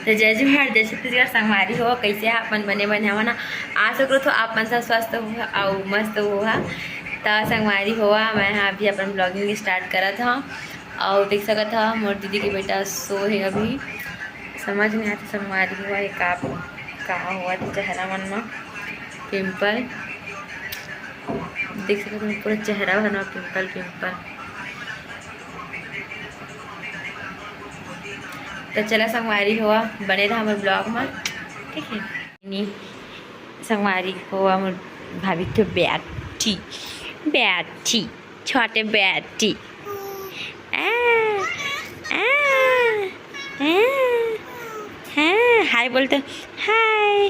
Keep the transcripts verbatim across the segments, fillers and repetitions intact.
तो जय जोहार, जय छत्तीसगढ़। संगवारी हो, कैसे हा अपन? बने बने हवा ना? आशा करो तो आप मन सब स्वस्थ हो अउ मस्त हो हा। तो संगवारी हो, मैं हा अभी अपन vlogging start करत हा। अउ देख सकत हा, मोर दीदी के बेटा सो हे अभी। समझ नहीं आते संगवारी हो, ये का का हुआ चेहरा मन में pimple। देख सकत हा, पूरा चेहरा भर में pimple pimple। तो चला संगवारी हो, बने रहा हमर vlog में, ठीक है। नहीं, संगवारी हो, हमर भाभी के बैठी, बैठी, छोटे बैठी। आ, आ, आ, हाँ, हाय बोल तो, हाय।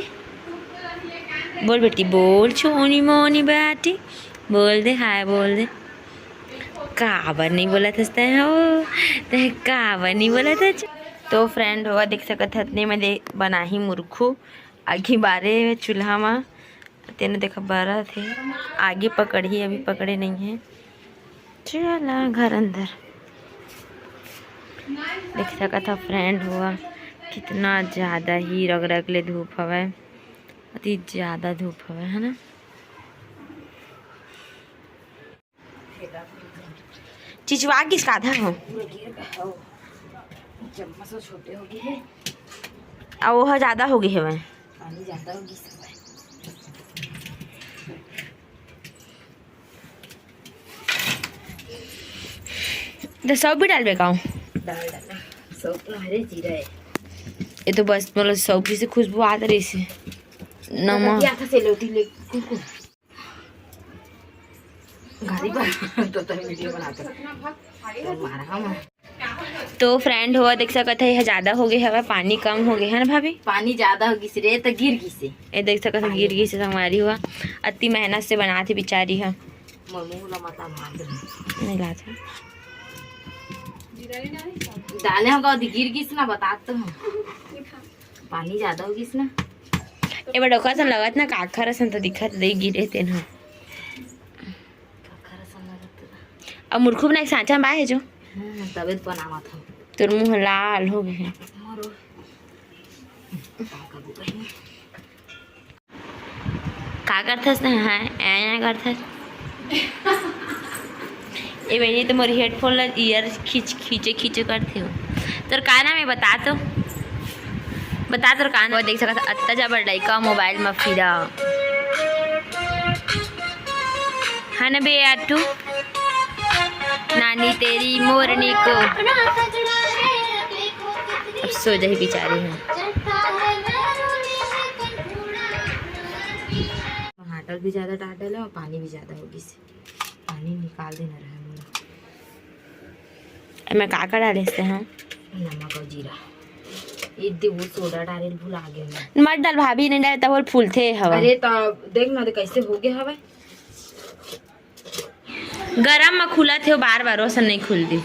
बोल बेटी, बोल छोनी मोनी बैठी, बोल दे, हाय बोल दे। काबर नहीं बोलत हस तैं हो? तैं काबर नहीं बोलत हस? तो friend हो, देख सकत हत, ने मैं दे बनाही मुरखू, आगी बारे चूल्हा मा, तेने देख बरत हे, आगी पकड़ही, अभी पकड़े नहीं है। चला घर अंदर। देख सकत हा friend हो, कितना ज्यादा ही रग रग ले धूप हवय, अति ज्यादा धूप हवय, है ना। चिचवा गिस का आधा हो। पूरा गिर गया हो। चम्मच से छोटे हो गए हैं। अउ ओह ज्यादा हो गए हवय। पानी ज्यादा हो गई सब। तो सब भी डालबे का? डाल डाला। सब तो हरे जीरा है। ये तो बस मतलब सब से खुशबू आत रही से। नमक। आता से लोटी ले। गाड़ी पर तो तब वीडियो बनाते हैं। तो मारा हम। तो friend हो, देख सकत है, यह ज्यादा हो गए हवय, पानी कम हो गए है ना भाभी? पानी ज्यादा हो गिस रे, तो गिर गिस हे। ये देख सकत है, गिर गिस हे संगवारी हो। अति मेहनत से बनात हे बिचारी ह। मोर मुंह ला मत मार दे। नहीं लात है। डाले होगा, गिर गिस ना, बता तो हूँ। पानी ज्यादा हो गिस ना। ए बड़ ओकर सन लगत ना, काखर असन तो दिखत दे गिरे तेन ह। काखर असन लगत ना। अब मुरखू बनाए के सांचा में बाय हे जो। हम्म, तबे तो बनावत हूँ। तोर मुंह लाल हो गए हे। मारो। का करबो बहिनी? का करथस ना, हाँ, ऐ, ऐ करथस। ए बहिनी तो मोर headphone ला ear खींच, खींचे, खींचे करथे हो। तोर का नाम है, बता तो, बता तोर का नाम। वो देख सकत, अत्ता जबर लइका mobile में फिरा। है ना बे आटू? नानी तेरी मोरनी को। अब सो जाही बिचारी है। टमाटर भी ज्यादा डाल डाले और पानी भी ज्यादा हो गिस हे। पानी निकाल देना रहे मोला। एमे का का डाले से, हाँ? नमक और जीरा। ये दे वो सोडा डाले भुला गए मैं। मत डाल भाभी, नहीं डाले तब वो फूलथे हवा। अरे तो देख ना, दे कैसे हो गया हवा। गरम में खुलत हे बार बार, ओसन नहीं खुलती।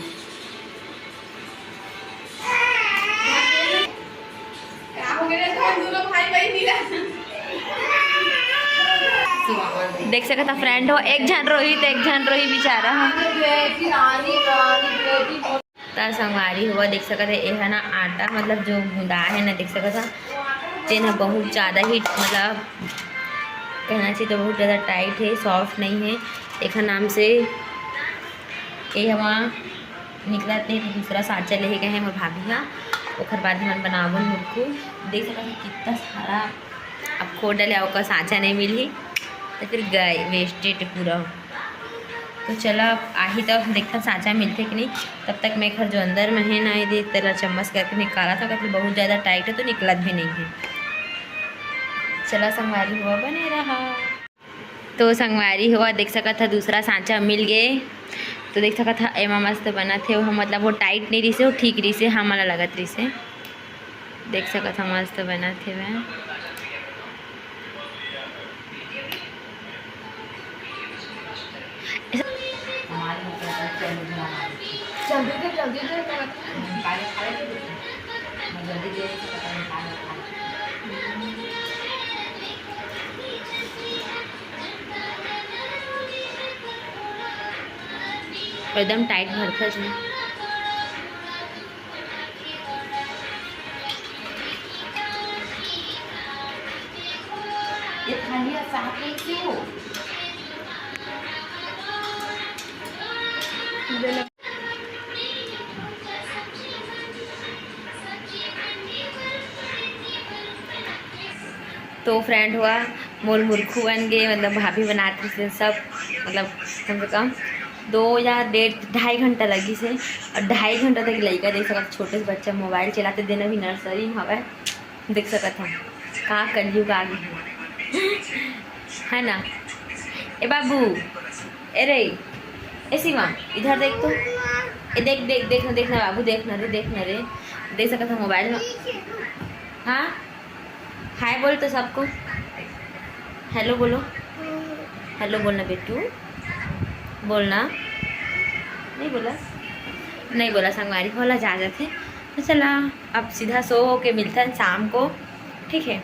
देख सकत हा friend हो, एक झन रोही तो एक झन रोही बिचारा ह। त संगवारी हो, देख सकत है, एहा ना आटा, मतलब जो गुंदा है ना, देख सकत हा, तेन ह बहुत ज्यादा ही, मतलब कहना चाहिए तो बहुत ज्यादा tight है, soft नहीं है। एखर नाम से ए हवा निकलत नहीं, तो दूसरा सांचा लेहे गए हैं मोर भाभी हा, ओखर बाद हमन बनाबो मुरखू। देख सकत है कितना सारा अब खोल डाले, ओकर सांचा नहीं मिलही, तो फिर गए, wasted पूरा। तो चला, अब आही तो देखथन सांचा मिलथे कि नहीं। तब तक मैं घर जो अंदर में है ना, ये दे तेला चम्मच करके निकाला था, क्योंकि बहुत ज़्यादा tight है तो निकलत भी नहीं है। चला संगवारी हुआ, बने रहा। तो संगवारी हुआ, देख सकत हा, दूसरा सांचा मिल गए। तो देख सकत हा, एमा मस्त बनत हे, वो मतलब वो tight नहीं रहिसे, वो ठीक रहिसे, हमन ला लगत रहिसे। देख सकत हा, मस्त बनत हे वह। जल्दी दे, जल्दी दे। एकदम tight भरथस ना। खा लिया साथ में क्यों? तो फ्रेंड हुआ, मोर मुरखू बन गए, मतलब भाभी बनात रहिस सब, मतलब कम से कम दो या डेढ़ ढाई घंटा लगिस हे। और ढाई घंटा तक लइका देख सकत, छोटे से बच्चा मोबाइल चलाते, देना भी नर्सरी में हवय, देख सकत हम का कलयुग आ गए है ना। ए बाबू, ए रे, ए शिवम, इधर देख तो, ए देख देख देख ना, देख ना बाबू, देख ना रे, देख ना रे, देख सकत हम मोबाइल में। हाँ, हाय बोल तो सबको, हेलो बोलो, हेलो बोलना बेटू, बोलना, नहीं बोला, नहीं बोला संगवारी, बोला जा जाते। तो चला, अब सीधा सो होके मिलते हैं शाम को, ठीक है।